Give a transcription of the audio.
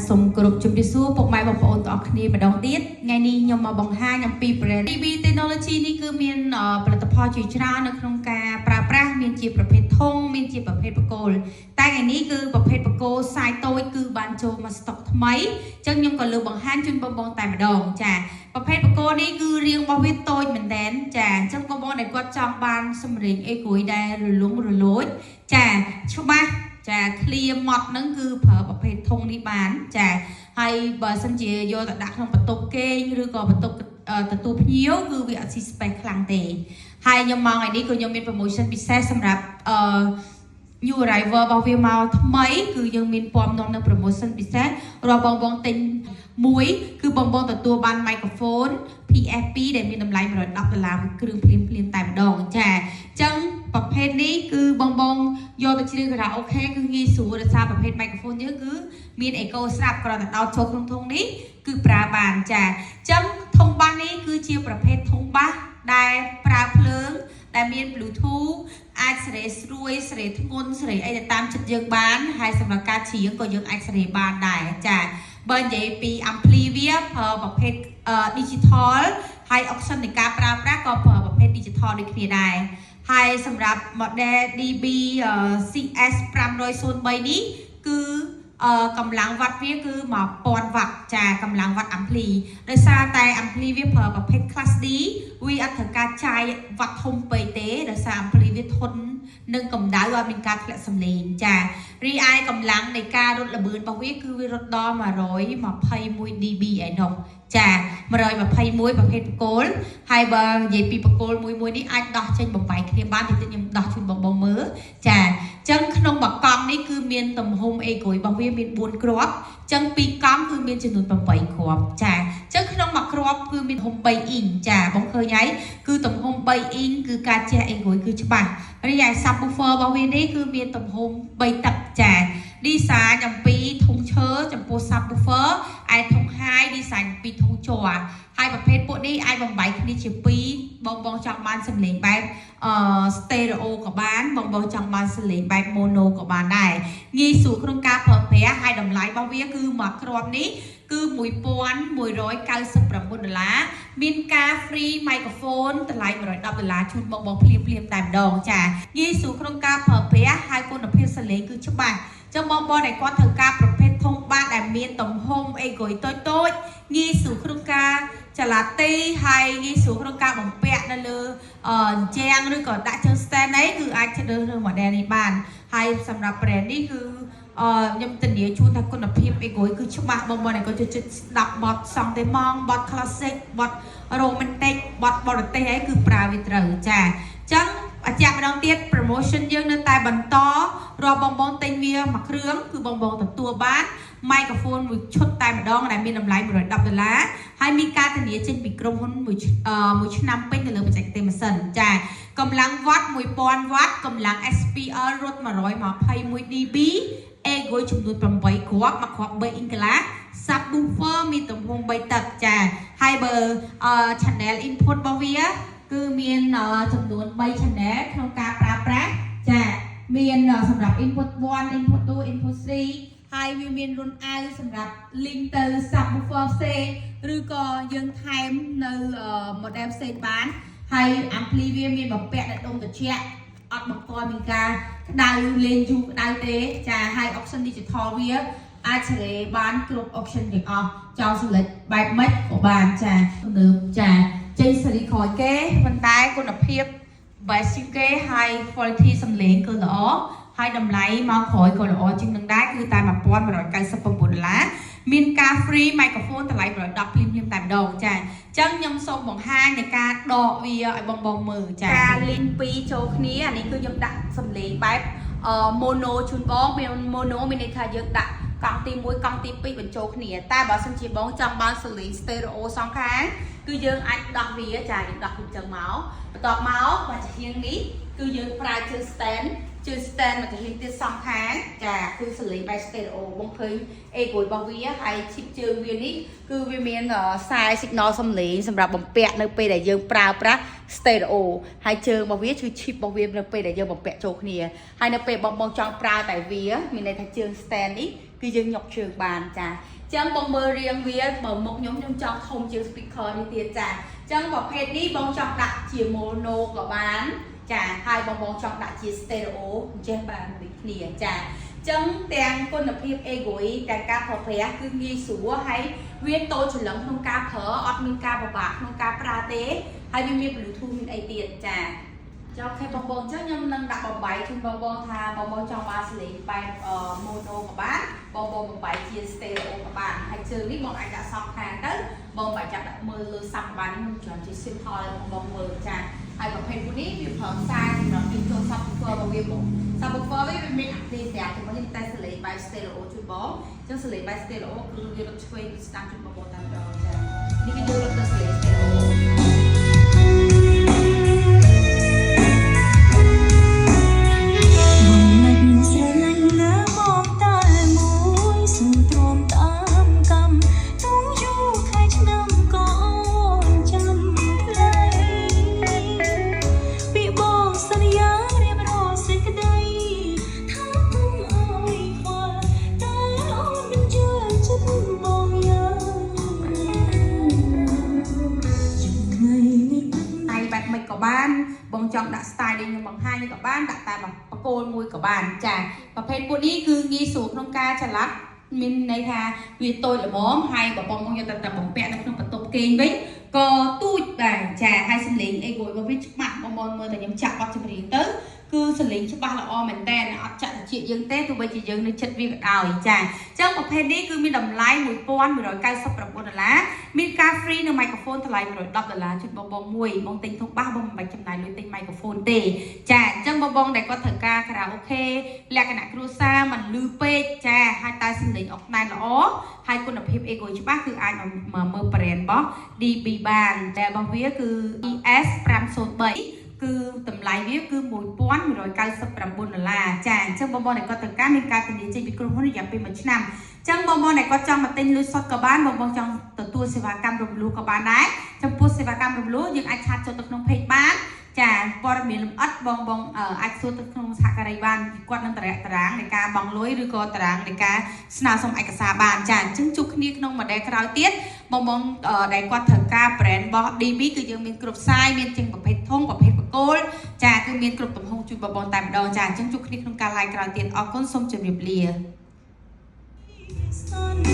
សូមគោរពជម្រាបសួរពុកម៉ែបងប្អូនទាំងអស់គ្នាម្ដងទៀតថ្ងៃនេះខ្ញុំមកបង្ហាញអំពី brand DB Technology នេះគឺមានផលិតផលជាច្រើននៅក្នុងការប្រើប្រាស់មានជាប្រភេទធុងមានជាប្រភេទបង្គោលតែថ្ងៃនេះគឺប្រភេទបង្គោលសាយតូចគឺបានចូលមកស្តុកថ្មីអញ្ចឹងខ្ញុំក៏លើកបង្ហាញជូនបងៗតែម្ដងចាប្រភេទបង្គោលនេះគឺរាងរបស់វាតូចមែនតើចាអញ្ចឹងបងៗដែលគាត់ចង់បានសម្លេងអេក្រួយដែលរលុងរលោចចាច្បាស់ចា clear ម៉ត់ហ្នឹងគឺប្រើប្រភេទធុងនេះបានចាហើយបើសិនជាយកទៅដាក់ក្នុងបន្ទប់គេងឬក៏បន្ទប់ទទួលភ្ញៀវគឺវាអត់ស៊ី space ខ្លាំងទេហើយខ្ញុំមកថ្ងៃនេះក៏ខ្ញុំមាន promotion ពិសេសសម្រាប់new arrival របស់វាមកថ្មីគឺយើងមានពំនាំនៅ promotion ពិសេសរាល់បងបងទិញមួយគឺបងបងទទួលបាន microphone PFP ដែលមានតម្លៃ110ដុល្លារមួយគ្រឿងភ្លាមភ្លាមតែម្ដងចាអញ្ចឹងប្រភេទនេះគឺបងបងយកទៅច្រៀងខារ៉ាអូខេគឺងាយស្រួលដោយសារប្រភេទ microphone យើងគឺមាន echo ស្រាប់គ្រាន់តែដោតចូលក្នុងធុងនេះគឺប្រើបានចាអញ្ចឹងធុងបាសនេះគឺជាប្រភេទធុងបាសដែលប្រើភ្លើងដែលមាន Bluetooth អាចសេរីស្រួយសេរីធ្ងន់សេរីអីទៅតាមចិត្តយើងបានហើយសម្រាប់ការច្រៀងក៏យើងអាចសេរីបានដែរចាបើនិយាយពី ampli វាប្រើប្រភេទ digital ហើយ option នៃការប្រើប្រាស់ក៏ប្រើប្រភេទ digital ដូចគ្នាដែរហើយសម្រាប់ model DB CS 503នេះគឺកម្លាំងវ៉ាត់វាគឺ1000វ៉ាត់ចាកម្លាំងវ៉ាត់ ampli ដោយសារតែ ampli វាប្រើប្រភេទ class D វាអត់ត្រូវការចាយវ៉ាត់ធំពេកទេដោយសារ ampli វាធន់នឹងកម្ដៅឲ្យមានការធ្លាក់សំឡេងចារីឯកម្លាំងនៃការរត់ល្បឿនរបស់វាគឺវារត់ដល់121 dB ឯណោះចា121ប្រភេទបង្គោលហើយបើនិយាយពីបង្គោលមួយមួយនេះអាចដោះចេញបំបែកគ្នាបានតិចតិចខ្ញុំដោះជូនបងបងមើលចាអញ្ចឹងក្នុងមួយកង់នេះគឺមានទំហំអេក្រួយរបស់វាមាន4គ្រាប់អញ្ចឹងពីរកង់គឺមានចំនួន8គ្រាប់ចាអញ្ចឹងក្នុងមួយគ្រាប់គឺមានទំហំ3អ៊ីងចាបងឃើញហើយគឺទំហំ3អ៊ីងគឺការជះអេក្រួយគឺច្បាស់រីឯ subwoofer របស់វានេះគឺមានទំហំ3ទឹកចា design អំពីធុងឈើចំពោះ subwoofer ឯធុង high design អំពីធុងជ័រហើយប្រភេទពួកនេះអាចបំបែកគ្នាជាពីរបងបងចង់បានសំឡេងបែបstereo ក៏បានបងបងចង់បានសំឡេងបែប mono ក៏បានដែរងាយស្រួលក្នុងការប្រើប្រាស់ហើយតម្លៃរបស់វាគឺមួយគ្រាប់នេះគឺ1199ដុល្លារមានការ free microphone តម្លៃ110ដុល្លារជូនបងបងភ្លាមភ្លាមតែម្ដងចាងាយស្រួលក្នុងការប្រើប្រាស់ហើយគុណភាពសំឡេងគឺច្បាស់ចឹងបងបងដែលគាត់ត្រូវការប្រភេទធុងបាសដែលមានទំហំអេក្រួយតូចតូចងាយស្រួលក្នុងការចលនាហើយងាយស្រួលក្នុងការបំពាក់នៅលើអញ្ជាំងឬក៏ដាក់ជើង stand អីគឺអាចជ្រើសរើស model នេះបានហើយសម្រាប់ brand នេះគឺខ្ញុំធានាជូនថាគុណភាពអេក្រួយគឺច្បាស់បងបងដែលគាត់ចូលចិត្តស្ដាប់បទសង់ទេម៉ងបទ classic បទ romantic បទបរទេសអីគឺប្រើវាត្រូវចាអញ្ចឹងអញ្ចាក់ម្ដងទៀត promotion យើងនៅតែបន្តរាល់បងបងទិញវាមួយគ្រឿងគឺបងបងទទួលបាន microphone មួយឈុតតែម្ដងដែលមានតម្លៃ110ដុល្លារហើយមានការធានាចេញពីក្រុមហ៊ុនមួយឆ្នាំពេញទៅលើបច្ចេកទេសម៉ាស៊ីនចាកម្លាំងវ៉ាត់1000វ៉ាត់កម្លាំង SPL រត់121 dB អេក្រួយចំនួន8គ្រាប់មួយគ្រាប់3អ៊ីងកន្លះ subwoofer មានទំហំ3ទឹកចាហើយបើ channel input របស់វាគឺមានចំនួន3 channel ក្នុងការប្រើប្រាស់ចាមានសម្រាប់ input 1 input 2 input 3ហើយវាមានរុនអាវសម្រាប់ link ទៅ subwoofer ផ្សេងឬក៏យើងថែមនៅ model ផ្សេងបានហើយ ampli វាមានបំពាក់នៅដុំត្រជាក់អត់បង្កមានការក្តៅលេងយូរក្តៅទេចាហើយ option digital វាអាចសេរីបានគ្រប់ option ទាំងអស់ចង់ select បែបម៉េចក៏បានចាទំនើបចាចេញសេរីក្រោយគេប៉ុន្តែគុណភាព best ជាងគេហើយ quality សំឡេងគឺល្អហើយតម្លៃមកក្រោយក៏ល្អជាងនឹងដែរគឺតែ1199ដុល្លារមានការ free microphone តម្លៃ110ភ្លាមៗតែម្ដងចាអញ្ចឹងខ្ញុំសូមបង្ហាញនៃការដកវាឲ្យបងបងមើលចាការ link ពីរចូលគ្នាអានេះគឺខ្ញុំដាក់សំឡេងបែប mono ជូនបងមាន mono មានន័យថាយើងដាក់កង់ទី1កង់ទី2បញ្ចូលគ្នាតែបើសិនជាបងចង់បានសំឡេង stereo សងខាងគឺយើងអាចដោះវាចាយើងដោះវាចឹងមកបន្ទាប់មកមកចំហៀងនេះគឺយើងប្រើជើង stand ជើង stand មកចំហៀងទៀតសងខាងចាគឺសំឡេងបែប stereo បងឃើញអេក្រួយរបស់វាហើយឈីបជើងវានេះគឺវាមានខ្សែ signal សំឡេងសម្រាប់បំពាក់នៅពេលដែលយើងប្រើប្រាស់ stereo ហើយជើងរបស់វាគឺ chip របស់វានៅពេលដែលយើងបំពាក់ចូលគ្នាហើយនៅពេលបងបងចង់ប្រើតែវាមានន័យថាជើង stand នេះគឺយើងញុកជើងបានចាចឹងបងមើលរាងវាបើមុខខ្ញុំខ្ញុំចង់ធំជាង speaker នេះទៀតចាចឹងប្រភេទនេះបងចង់ដាក់ជា mono ក៏បានចាហើយបងបងចង់ដាក់ជា stereo អញ្ចេះបានដូចគ្នាចាចឹងទាំងគុណភាព aigu ទាំងការប្រើប្រាស់គឺងាយស្រួលហើយវាតូចច្រឡឹងក្នុងការប្រើអត់មានការពិបាកក្នុងការប្រើទេហើយវាមាន Bluetooth មានអីទៀតចាចុះ OK បងបងចឹងខ្ញុំនឹងដាក់បំបីជូនបងបងថាបងបងចង់បានសំឡេងបែប mono ក៏បានបងបងបំបីជា stereo ក៏បានហើយជើងនេះបងអាចដាក់សងខាងទៅបងបាច់ចាប់ដាក់មើលលើសាប់បាននេះខ្ញុំច្រើនជា simple ឲ្យបងបងមើលចាហើយប្រភេទមួយនេះវាប្រើខ្សែសម្រាប់ពីចូល subwoofer របស់វាមក subwoofer វាមានអាភ្លេងស្រាប់ជាមួយនេះតែសំឡេងបែប stereo ជូនបងចឹងសំឡេងបែប stereo គឺវារត់ឆ្វេងរត់ស្ដាំជូនបងបងតាមដងចានេះគឺយើងរត់ទៅសំឡេង stereo បងមិនស្រឡាញ់លើបងតែមួយសូមទ្រាំតាមកម្មទុំយូរខែឆ្នាំក៏អូនចាំថ្លៃពីបងសន្យារៀបរាប់សេចក្តីថាទុំឲ្យខ្វល់តែអូនមិនជឿចិត្តបងយ៉ាងណាយប់ថ្ងៃនេះ ដៃបែបមិនក៏បានបងចង់ដាក់ style ដែលខ្ញុំបង្ហាញនេះក៏បានដាក់តែបកគោលមួយក៏បានចាប្រភេទពួកនេះគឺងាយស្រួលក្នុងការចល័តមានន័យថាវាតូចល្មមហើយបើបងបងយកតែតែបំពាក់នៅក្នុងបន្ទប់គេងវិញក៏ទូចដែរចាហើយសំឡេងអីគួយរបស់វាច្បាស់បងបងមើលតែខ្ញុំចាក់បទចម្រៀងទៅគឺសំឡេងច្បាស់ល្អមែនតើអត់ចាក់តិចយើងទេទោះបីជាយើងនៅចិត្តវាក៏ដោយចាអញ្ចឹងប្រភេទនេះគឺមានតម្លៃ1199ដុល្លារមានការ free នៅ microphone តម្លៃ110ដុល្លារជូនបងបងមួយបងទិញធុងបាសបងមិនបាច់ចំណាយលុយទិញ microphone ទេចាអញ្ចឹងបងបងដែលគាត់ត្រូវការខារ៉ាអូខេលក្ខណៈគ្រួសារមិនលឺពេកចាហើយតែសំឡេងអុកណែនល្អហើយគុណភាពអេកូច្បាស់គឺអាចមកមើល brand របស់ DB បានតែរបស់វាគឺ ES 503គឺតម្លៃវាគឺ1199ដុល្លារចាអញ្ចឹងបងប្អូនដែលគាត់ត្រូវការមានការធានាចេញពីក្រុមហ៊ុនរយៈពេល1ឆ្នាំអញ្ចឹងបងប្អូនដែលគាត់ចង់មកទិញលុយសុទ្ធក៏បានបងប្អូនចង់ទទួលសេវាកម្មរំលោះក៏បានដែរចំពោះសេវាកម្មរំលោះយើងអាច chat ចូលទៅក្នុង page បានចាព័ត៌មានលម្អិតបងបងអាចសួរទៅក្នុងសហការីបានគាត់នឹងតារាងនៃការបង់លុយឬក៏តារាងនៃការស្នើសុំឯកសារបានចាអញ្ចឹងជួបគ្នាក្នុង model ក្រោយទៀតបងបងដែលគាត់ត្រូវការ brand របស់ DB គឺយើងមានគ្រប់ size មានជាងប្រភេទធុងប្រភេទបកគោលចាគឺមានគ្រប់ទំហំជួយបងបងតែម្ដងចាអញ្ចឹងជួបគ្នាក្នុងការ live ក្រោយទៀតអរគុណសូមជម្រាបលា សន្